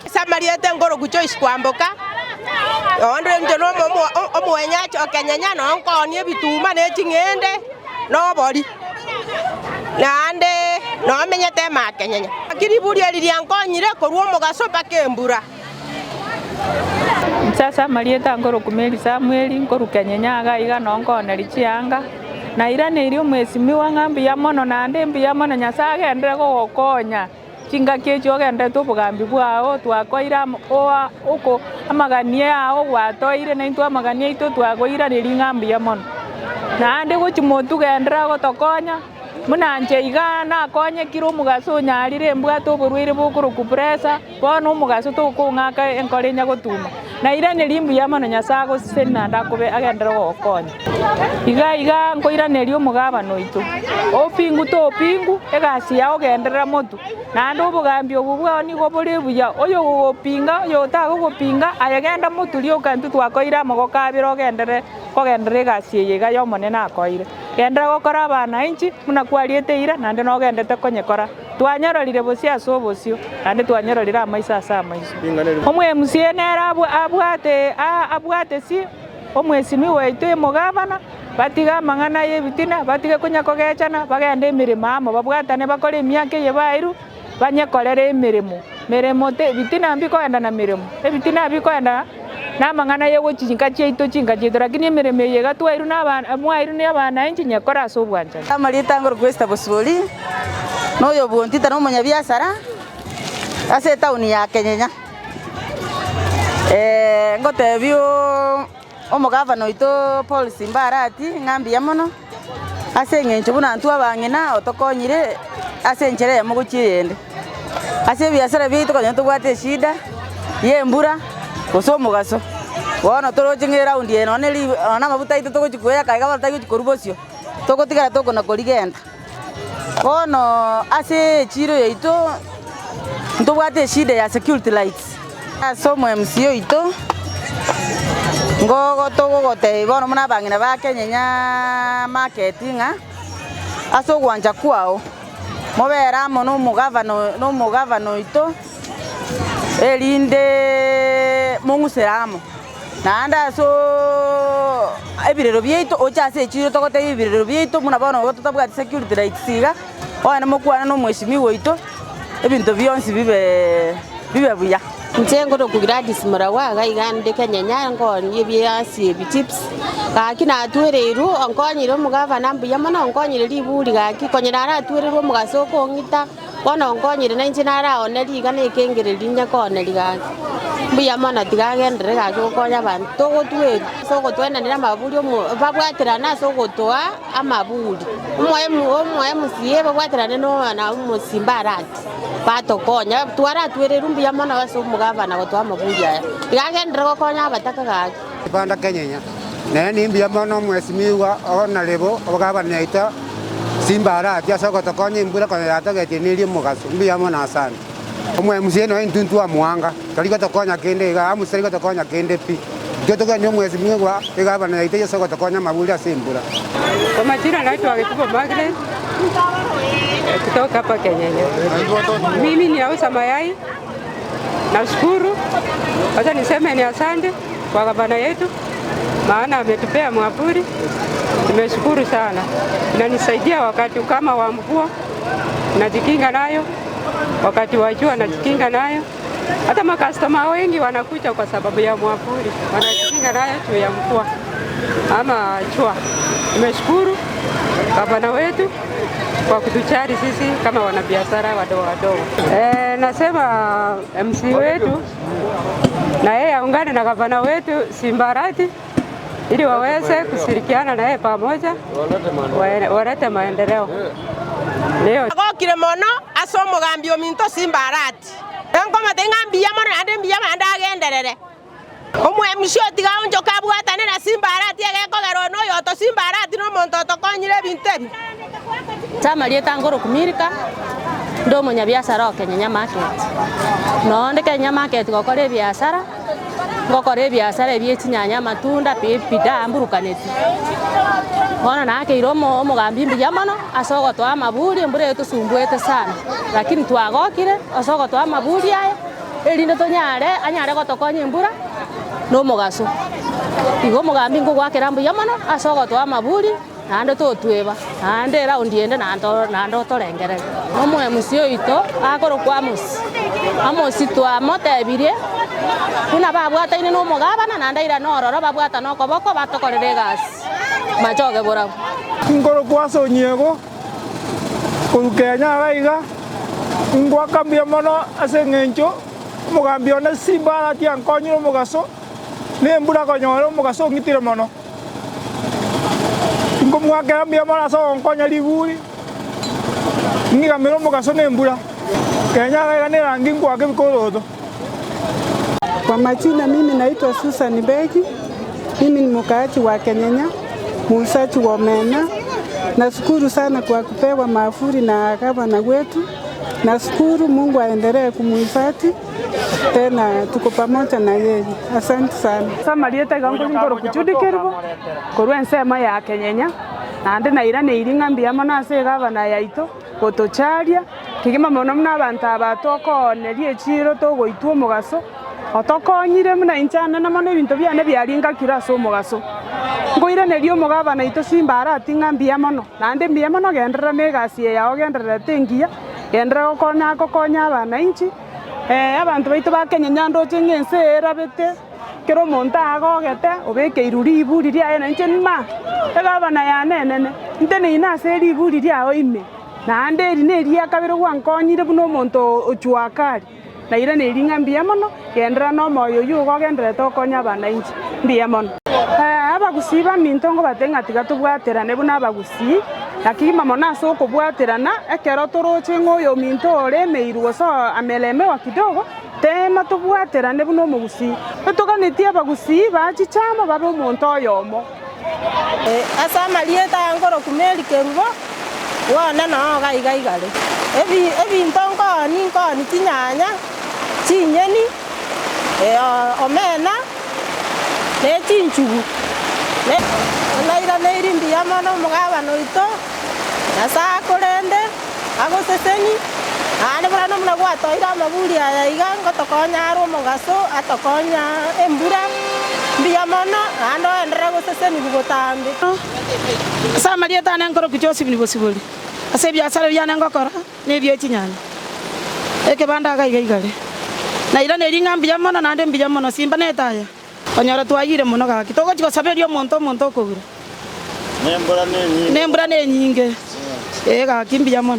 Ase amarieta engoroku Joyce Kwamboka, onde inche na omoenyachi o Kenyenya noo nkoonia ebituma ne ching'ende na obori, naende noo menyete ime Kenyenya. Naki riburi eri riankonyire korwa omogaso mpaka embura. Inche ase amarieta nkoroku Mary Samuel, nkorwa Kenyenya iga iga noo nkooneria chianga, nairaneirie omwesimiwa ng'a mbuya mono naende mbuya mono Nyasaye agenderere gogokonya. Chingaki echio ogenderete obogambi bwao, twakoire amo oa oko amagani ao gwatoire, naintwe amagani aito twakoiraneria ng'a mbuya mono. Naende gochia motugenderera gotokonya, buna inche igaa nakonyekire omogaso onyarire mbwate oborwaire bokorokwa pressure, bono omogaso tokong'aka enkoro enya gotuma. Nairaneria mbuya mono Nyasae agosesenie naende akobe agenderere gogokonya. Iga iga nkoiraneria omogabana oito, opingu topingu, egasi yao genderera motwe, naende obogambi obwo bwao nigo bore buya, oyogogopinga, oyotagogopinga, aye genda motwe rioka intwe twakoeire amagoko abere ogenderere kogenderera egasi eye iga y'Omonene akoeire. Genderera gokora abanainchi buna kwariete eira, naende nogenderete konyekora. Twanyororire bosio ase obosio, naende twanyororire amaiso ase amaiso. Omwemusie nere abwate abwate si omwesimi oito omogabana, batige amang'ana y'ebitina, batige konya kogechana, bagende emeremo amo, babwatane bakore emiaka eye baeirwe, banyekorere emeremo. Meremo te ebitina mbikoenda na meremo, ebitina bikoenda na amang'ana y'ogochinka chiaito chinka chiaito, lakini emeremo eye iga twairwe na abana mwairwe na abanainchi nyekore ase obwanchani. Amarieta ngorokwa Esther Bosibori, na oyo bwontita na omonyabiasara ase etaoni ya Kenyenya. Ngotebia omogavana oito Paul Simba Arati ng'a mbuya mono, ase eng'encho buna intwe abang'ina otokonyire ase enchera eyemo gochia eyende. Ase ebiasara biaito konya tobwate eshida ya embura gose omogaso, bono toroche ng'a eraundi eye nonye ri nonye na amabuta aito togochi koeyaka iga bono tari gochi korwa bosio, togotigara tokona korigenta. Bono ase echiro yaito ntobwate eshida ya security lights, ase omo MCA oito ngogo togogotebia bono buna abang'ina ba Kenyenya market ng'a ase ogwancha kwao mobere amo na omogavana na omogavana oito erinde mong'usere amo. Naende ase ebirero biaito, oche ase echiro togotebia ebirero biaito buna bono igo totabwati security lights iga, bono mokwane na omweshimiwa oito, ebinto bionsi bibe bibe buya. Inche nkorokwa Gladys Muragwa iga iga inde Kenyenya nkooni ebiasi ebi chips, gaki natwereirwe onkonyire omogavana mbuya mono onkonyire riburi gaki konya naratwererwe omogaso okong'ita. Bono onkonyire nainche naraone rigana ekengere rinya kooneria gaki. Mbuya mono tiga agenderere gaki gokonya abanto. Togotwerwa ase ogotwenanera amaburi omo babwaterane ase ogotoa amaburi. Omoemu omoe MCA babwaterane no na omosimba arati batokonya twaratwererwe mbuya mono ase omogavana gotoa amaburi aya. Tiga agenderere gokonya abataka gaki. Kibanda Kenyenya, Nere nimbuya mono omwesimigwa oo na ribo ogabana yaito Simba Arati ase ogotokonya embura konya yatogetie neria omogaso. Mbuya mono asante. Omwemusie noe intwe intwe amuanga tari gotokonya kende iga amusi tari gotokonya kende pi. Intwe togenie omwesimigwa egabana yaito ase ogotokonya amaburi ase embura. Kwa majina naitwa Gikubo Margaret kutoka hapa Kenyenya. Mimi ninauza mayai. Nashukuru, wacha niseme ni asante kwa gavana yetu, maana ametupea mwavuli. Nimeshukuru sana, inanisaidia wakati kama wa mvua najikinga nayo, wakati wa jua najikinga nayo. Hata makastoma wengi wanakuja kwa sababu ya mwavuli, wanajikinga nayo juu ya mvua ama jua. Nimeshukuru gavana wetu kwa kutujali sisi kama wanabiashara wadogo wadogo. E, nasema MC wetu na yeye aungane na gavana wetu Simbarati ili waweze kushirikiana na yeye pamoja walete maendeleo. Leo Nagokire mono ase omogambi ominto Simbarati, nkomotebia ng'a mbuya mono naende mbuya naende agenderere. Omwemusi otiga aonchoke abwatane na Simbarati egekogera one oyoto Simbarati nomonto otokonyire ebinto ebi. Inche amarieta ngoroku Milka, nde omonyabiasara o Kenyenya Market. Noo onde Kenyenya Market gokora ebiasara, ngokora ebiasara ebi bie chinyanya, amatunda, pi ebidaa mburukaneti. Bono nakeire omo omogambi mbuya mono ase ogotoa amaburi, embura eye etosumbuete sana, lakini twagokire ase ogotoa amaburi aya, erinde tonyare anyare gotokonya embura na omogaso. Igo omogambi nkogoakera mbuya mono ase ogotoa amaburi naende totweba, naende eraundi ende naende naende otorengererie. Omoemusi oito akorokwa Amosi, Amosi twamotebirie buna babwataine na omogabana naende airane ororo babwatane okoboko batokorere egasi machoge borabu. Nkorokwa ase onyiego korwa Kenya iga iga, ngoaka mbuya mono ase eng'encho omogambi one Simba Arati ankonyire omogaso, na embura konyora omogaso ong'itire mono. Nkomoakera mbuya mono ase ogonkonya riguri, ng'igamere omogaso na embura. Kenya iga iga nerangi nkoaka ebikoroto. Kwa majina mimi naitwa Susan Begi, mimi ni mkaaji wa Kenyenya, muuzaji wa omena. Nashukuru sana kwa kupewa maafuri na gavana wetu. Nashukuru Mungu aendelee kumuhifadhi, tena tuko pamoja na yeye. Asante sana. Ase amarieta iga nkori nkorokwa Judy Kerubo, korwa ensemo ya Kenyenya, naende nairaneirie ng'a mbuya mono ase egavana yaito gotocharia, kegima mono buna abanto aba tokooneria echiiro togoitwa omogaso, otokonyire buna inche anene mono ebinto biane biaringakire ase omogaso. Nkoiraneria omogavana oito Simba Arati ng'a mbuya mono, naende mbuya mono genderera na egasi eye yao gendererete engiya, genderera gokonya gokonya abanainchi, abanto baito ba Kenya nyandoche ng'a ense eye erabete, kera omonto agogete, obekeirwe riburi riaye na inche ma, egavana yane enene, nteneine ase riburi riao ime, naende eri neria kabere gwankonyire buna omonto ochwa akari. Nairaneiri ng'a mbuya mono, genderera nomoyo oyio igo ogendererete gokonya abanainchi. Mbuya mono. Abagusii baminto ngobatebie ng'a tiga tobwaterane buna abagusii, lakini mono ase okobwaterana, ekero toroche ng'a oyominto oremeirwe gose amelemewa kidogo, teema tobwaterane buna omogusii. Toganetie abagusii bachiche amo babe omonto oyomo. Ase amarieta aya nkorokwa Mary Kerubo, bwone noo iga iga igare. Ebinto nkooni, nkooni chinyanya, chinyeni, omena, ne chinchugu. Nairaneirie mbuya mono omogabana oito, Nyasae akorende, agoseseni, naende bono buna gwatoire amaburi aya iga, ngotokonya are omogaso, atokonya embura, mbuya mono, naende oenderere gosesenigwa botambe. Ase amarieta ane nkorokwa Josephine Bosibori, ase ebiasara biane ngokora nebie chinyanya, ekebanda iga iga igare. Nairaneiri ng'a mbuya mono naende mbuya mono, simba netaya, konyora twayire mono gaki. Togochia gosaberia omonto omonto okogura, nembura nenyinge, ee gaki mbuya mono.